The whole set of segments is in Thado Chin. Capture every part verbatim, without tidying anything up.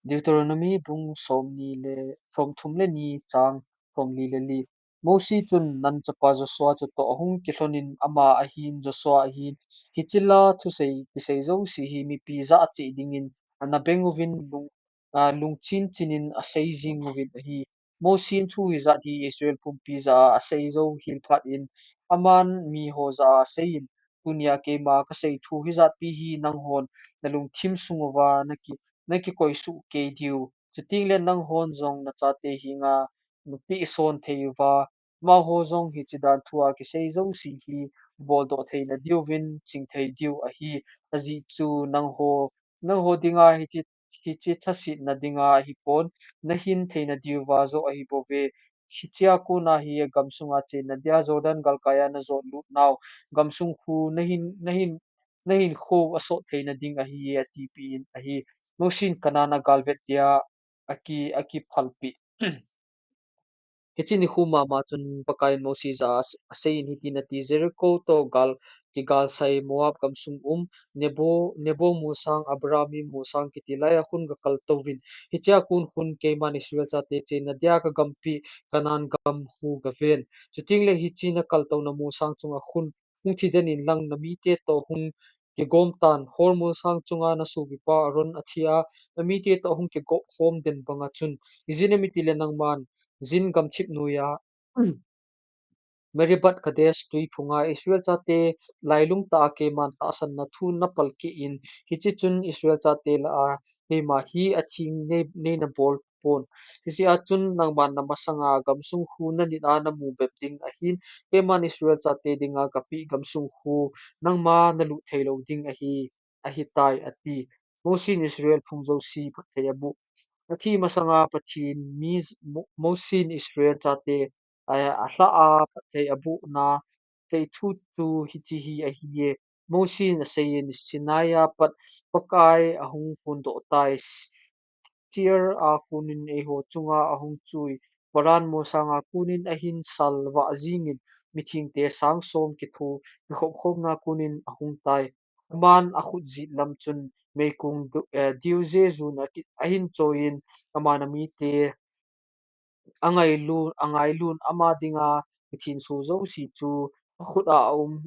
Deuteronomy bung somni le, somthum le ni chang somli le li. Mosi chun Nun chapa Joshua chutoh ahung kilhonin ama ahin Joshua ahin, hiche la thusei kisei jouse hi mipi jah a cheh dingin ana beng uvin lung, a, lungchin chinin asei jing uvin ahi. Mosin thu hijat hi Israel pumpi jah a asei jou hel phat in, aman miho jah a aseiyin, tunia keima kasei thu hijat pi hi nanghon nalungthim sung uva naki, nakikoisuh kei diu. Chutengle nanghon jong nachate henga napeh son thei uva, amaho jong hiche dan thu a kisei jouse hi boldoh theina diuvin ching thei diu ahi. Ajeh chu nangho, nangho dinga hiche, hiche thasetna dinga ahipon, nahin theina diuva joh ahibouve. Hichea kona hi agamsunga chenna dia Jordan galkaiya najot lut nau gamsung khu nahin, nahin, nahinkho asot theina ding ahi, atipeh in ahi. Mosin Canaan a galvet dia aki, akiphalpeh. Hiche nikho mama chun Pakaiyin Mosi jah a as-, aseiyin hitin ati, Jericho toh gal, kigalsai Moab gamsung um, Nebo, Nebo molsang, Abarim molsang kiti laia khun gakal touvin. Hichea kon khun keiman Israel chate chenna dia kagampi Canaan gam khu gaven. Chutengle hiche nakal touna molsang chunga khun hung thi den inlang namite toh hung kigom tan, Hor molsang chunga nasopipa Aaron athia, namite toh hung kigop khom den banga chun, ijeh inem itile nangman Zin gamthip noiya, Meribah Kadesh twiphunga Israel chate lailung tah a keiman tahsanna thu napalkeh in, hiche chun Israel chate lah a keima hi atheng nei, neina bol pon. Hijeh a chun nangman namasanga gamsung khu nanit a namu bep ding ahin, keiman Israel chate dinga kapeh gamsung khu nangma nalut theilou ding ahi, ahitai, ati. Mosin Israel phung jouse phatthei aboh. Athi masanga Pathen mi Mo-, Mosin Israel chate, a, alhah a phatthei abohna, thei thu chu hiche hi ahiye. Mosin aseiyin Sinai a pat Pakai ahung phondoh tai. Seir a konin eiho chunga ahung chui. Paran molsang a konin ahin salvah jingin mithengte sang som kitho, kikhop khomna konin ahung tai. Aman akhut jet lam chun meikong du-, eh, diu jejun aki-, ahin choiyin aman amite angailun, angailun ama dinga mithenso jouse chu akhut a aum,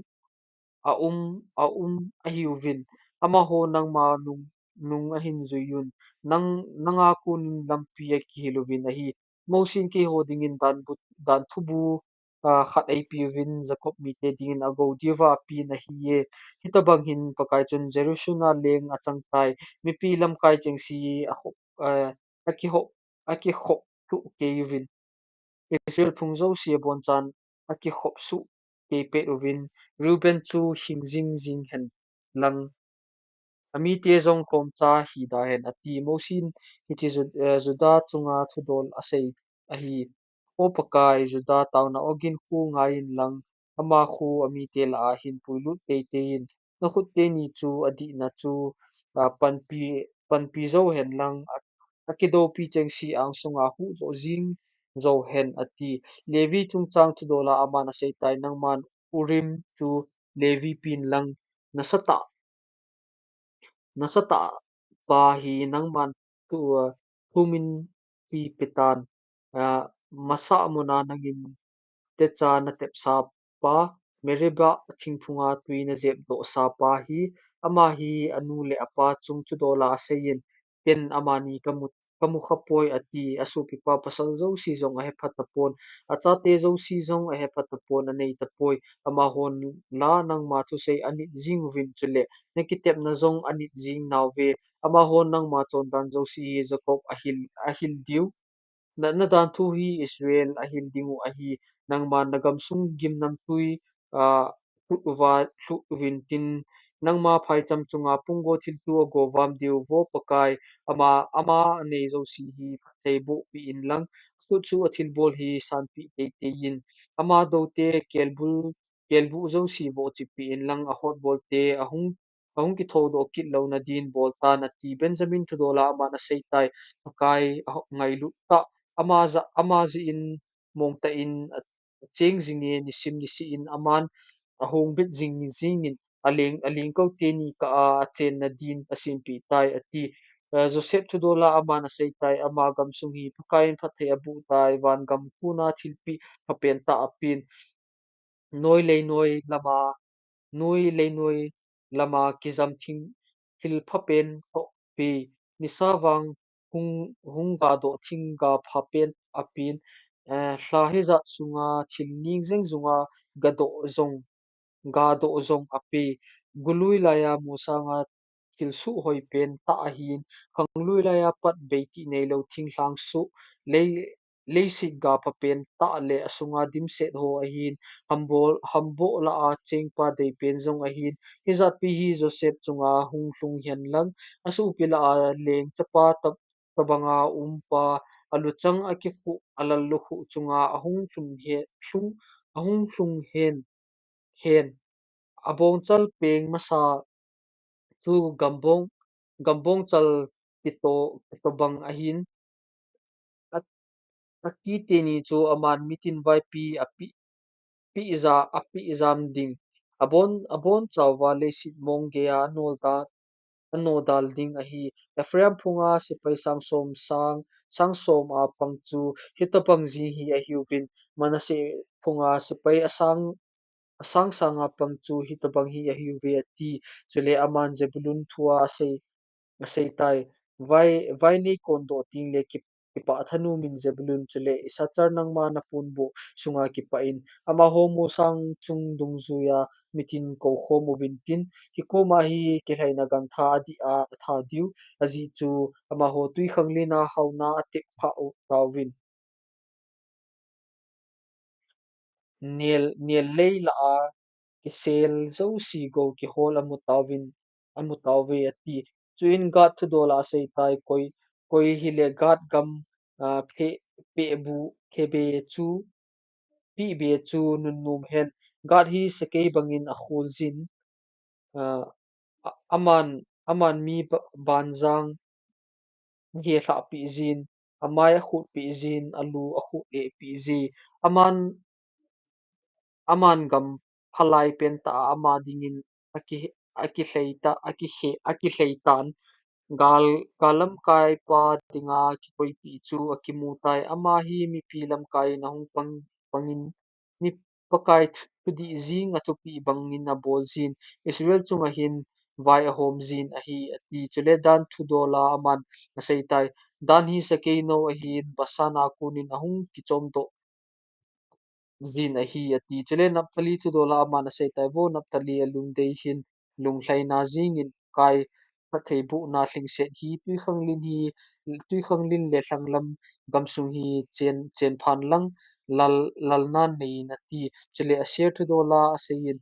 aum, aum ahiuvin. Amaho nangma nung, nung ahin juiyun. Nang, nanga konin lampi akihil uvin ahi. Mosin keiho dingin dan bu, dan thubu, a, khat eipeuvin Jacob mite dingin agou diuva apen ahiye. Hitobang hin Pakai chun Jerusalem a leng achang tai. Mipi lamkai chengse akhop, a, akikhop, akikhop suh kei uvin. Israel phung jouse abonchan akikhop suh kei pet uvin. Reuben chu hing jing jing hen lang. Amite jong khomcha hi da hen ati. Mosin hiche Ju-, eh, Judah chunga thudol asei ahi. O Pakai, Judah taona ogin khu ngaiyin lang, ama khu amite lah a hin puilut teitei in. Nakhut teni chu adihna chu, ah, panpi, panpi jou hen lang, a, akidoupi chengse angsunga huhdoh jing jou hen ati. Levi chungchang thudol a aman asei tai, nangman Urim chu Levi pen lang, nasatah, nasatah pa hi nangman thu, thumin kipe tan, a, masah muna nangin techa natepsa pa, Meribah thingphunga twi najepdohsa pa hi, ama hi anu le apa chung thudol a aseiyin, ken amani kamu, kamu khapoi ati. Asopipa pasal jouse jong ahepha tapon, achate jouse jong ahepha tapon, anei tapoi. Amahon la nangma thusei anit jing uvin, chule nakitepna jong anit jing nauve. Amahon nangma chondan jouse hi Jacob ahil, ahil diu. Na, nadan thu hi Israel ahil dingu ahi. Nangman nagamsung gimnamtwi, a, lhut uva, lhut uvin tin, nangma phaicham chunga punggo thilto agovam diu vo Pakai, ama, ama anei jouse hi phatthei bohpeh in lang, akhut chu athilbol hi sanpeh teitei in, ama doute kelbul, kelbuh jouse vohchipeh in lang, ahotbolte ahung, ahung kithoudoh kit louna din boltan ati. Benjamin thudol a aman asei tai, Pakai angailut tah, ama jah, ama jeh in mongtah in a, acheng jinge, nisim niseh in aman ahongbet jing jingin, aleng, alengkou teni kah a achenna din asempeh tai ati. Eh, Joseph thudola aman aseitai, ama gamsung hi Pakaiyin phatthei abohtai, van gam kona thilpeh phapen tah apen, noi lei noi lama, noi lei noi lama kijam thing thil phapen toh ape, nisa vang hung, hung gadoh thing ga phapen apen, eh, lha hijat sunga thil ning jeng jonga gadoh jong, gadoh jong ape, golui laiya musanga thil suhhoi pen tah ahin, khanglui laiya pat beitih neilou thinglhang suh, lei, leiset ga phapen tah le asunga dimset ho ahin, hamboh, hamboh lah a chengpa deipen jong ahin, hijatpi hi Joseph chunga hung lhung hen lang, asopi lah a leng chapa tah, tobanga umpa, aluchang akikhuh, alallukhuh chunga ahung lhung hen, lhung, ahung lhung hen, hen. Abongchal peng masa chu gambong, gambongchal kito, kitobang ahin, a, akiteni chu aman mitin vaipi api, pija, apijam ding. Abon, abonchauva leiset mong geiya anolda, anodal ding ahi. Ephraim phunga sepai sang som sang, sang som a pang chu hitobang jing hi ahiuvin, Manasseh phunga sepai asang, asang sanga pang chu hitobang hi ahiuve ati. Chule aman Zebulun thua asei, aseitai. Vai, vai nei kondoh tengle ki, kipah thanom in Zebulun chule Issachar nangma naponbuh sunga kipah in. Amaho musang chung dungjuiya mitin koukhom uvin tin, hikoma hi kilhaina gantha adih a atha diu, ajeh chu amaho twikhanglen a haona atep khah u tauvin. Nel, nel lei lah a kisel jouse gou kihol amu tauvin, amu tauve ati. Chuin Gad thudola aseitai, koi, koi hile Gad gam, ah, phe, pehbu, khebe chu, pehbe chu nunnom hen. Gad hi sakei bangin akhol jin, ah, a-, aman, aman mi ba-, banjang ahelhah peh jin, amai akhut peh jin, alu akhut leh peh ji. Aman, aman gam phalai pentah a ama dingin aki, akilhei ta, akikhe, akilhei tan. Gal, gal lamkaipa dinga kikoipeh chu akimutai. Ama hi mipi lamkai in ahung pang, pangin, mi Pakai thu-, thudih jing athupeh bangin abol jin, Israel chunga hin vai ahom jin ahi, ati. Chule Dan thudola aman aseitai, Dan hi sakei nou ahin, Bashan a konin ahung kichomdoh jin ahi, ati. Chule Naphtali thudola aman aseitai, vo Naphtali, alungdei hin lunglhaina jingin Pakai phattheibohna lhingset hi, twikhanglen hi, twikhanglen le lhanglam gamsung hi chen, chen phan lang, lal, lalnan nei in ati. Chule Asher thudola aseiyin,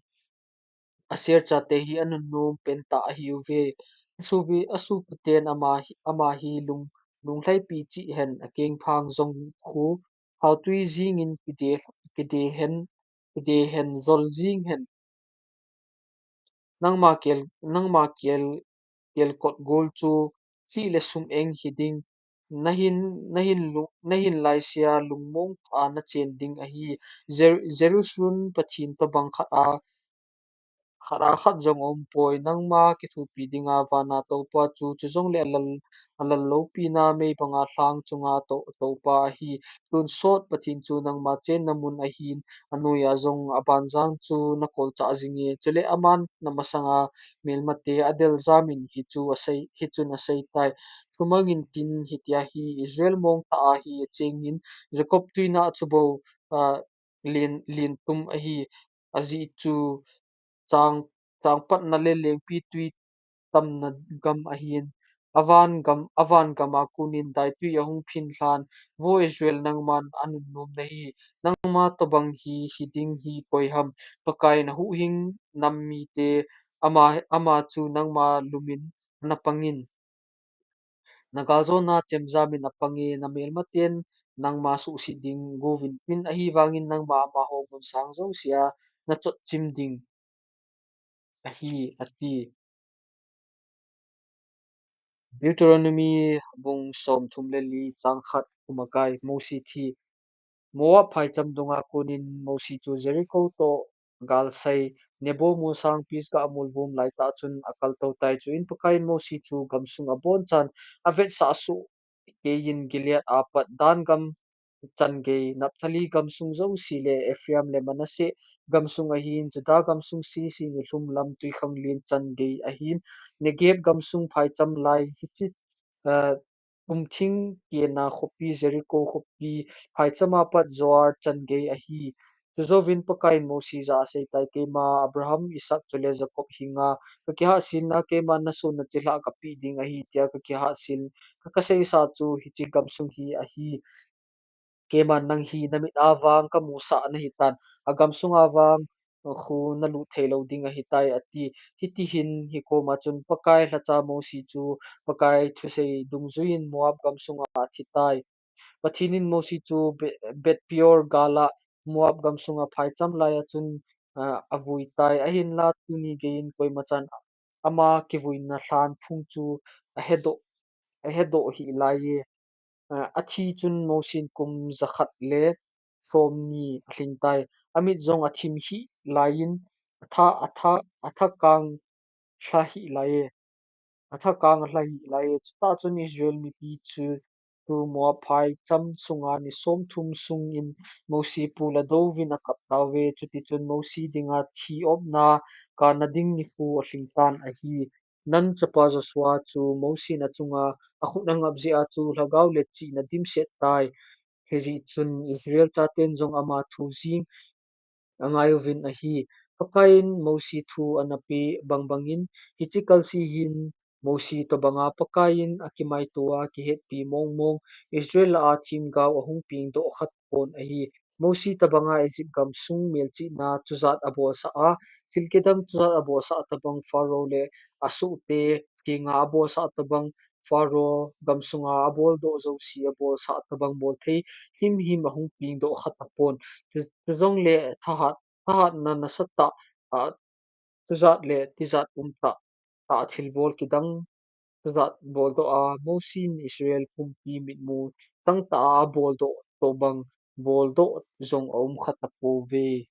Asher chate hi anunnom pentah ahiuve. Asubi, asupiten ama hi, ama hi lung, lunglhaipi cheh hen, akengphang jong khu, haotwi jingin kide, kide hen, kide hen, jol jing hen. Nangma kel, nangma kel, kelkot gol chu sih le sum eng hiding, nahin, nahin lu-, nahin laisea lungmong a nachen ding ahi. Jer-, Jerusalem Pathen tobang khat a, khat a khat jong aumpoi, nangma kithopi dinga vana Toupa chu, chujongle alal, alal loupina meibanga lhang chunga tou, Toupa ahi. Tonsot Pathen chu nangma chenna mun ahin, anoiya jong abanjang chu nakolchah jinge. Chule aman namasanga melmate adel jamin hichu asei, hichun aseitai. Thumangin tin hitia hi Israel mongtah a hi achengin, Jacob tuina chu bou, ah, lien, lientum ahi. Ajeh chu chang, changpatna le lengpitwi tamna gam ahin. Avan gam, avan gama konin daitwi ahung phin lhan. Vo Israel, nangman anunnom nahi. Nangma tobang hi, hiding hi koiham? Pakai nahuhhing nam mite, ama, ama chu nangma lumin anapangin. Nagaljona chemjamin apange, namelmaten nangma suhset ding gouvin tin, ahivangin nangma amaho mun sang jousea nachotchim ding ahi, ati. Deuteronomy bung somthum le li, chang khat, Kumakai, Mosi thi. Moab phaicham dunga konin Mosi chu Jericho toh galsai Nebo molsang Pisga amolvom laitah chun akaltou tai. Chuin Pakaiyin Mosi chu gamsung abonchan avetsah soh keiyin Gilead apat Dan gam changei, Naphtali gamsung jouse le Ephraim le Manasseh gamsung ahin, Judah gamsung sese nilhum lam twikhanglen changei ahin, Negeb gamsung phaicham lai hiche, ah, umthing kena khopi, Jericho khopi phaicham apat Zoar changei ahi. Chujouvin Pakaiyin Mosi jah a aseitai, Keima Abraham, Isaac chule Jacob henga kakihahselna, keiman nason nachilhah kapeh ding ahi, tia kakihahsel, ka, kaseisa chu hiche gamsung hi ahi. Keiman nang hi namit a vang kamusah nahitan, agamsunga vang khu nalut theilou ding ahitai, ati. Hitihin hikoma chun Pakai lhacha Mosi chu Pakai thusei dungjuiyin Moab gamsunga athitai. Pathenin Mosi chu Be-, Beth-peor gala Moab gamsunga phaicham laia chun, ah, avuitai. Ahinla tuni geiyin koimachan ama kivuina lhan phung chu ahedoh, ahedoh hih laiye. Ah, athi chun Mosin kum jakhat le somni alhingtai. Amit jong athim hih laiyin, atha, atha, athakang lha hih laiye. Athakang alha hih laiye. Chutah chun Israel mipi chu, chu Moab phaicham sunga ni somthum sungin Mosi pul adouvin akap tauve. Chutichun Mosi dinga thi opna kana ding nikho alhingtan ahi. Nun chapa Joshua chu Mosin achunga akhut angap jeh a chu lhagao le chihna dimset tai. Hijeh chun Israel chaten jong ama thu jing angaiuvin ahi. Pakaiyin Mosi thu anapeh bangbangin, hiche kalse hin Mosi tobanga Pakaiyin akimaitoa kihetpi mongmong Israel a themgao ahung pengdoh khatapon ahi. Mosi tobanga Egypt gamsung melchihna chujat abolsah a, thil kidang chujat abolsah tobang Pharaoh le asohte henga abolsah tobang, Pharaoh gamsunga aboldoh jouse abolsah tobang bolthei himhim ahung pengdoh khatapon. Chu, chujongle thahat, thahatna nasatah, ah, chujat le tijat umtah, ah, thilbol kidang chujat boldoh a, Mosin Israel pumpi mitmu changtah a aboldoh tobang boldoh jong aum khatapouve.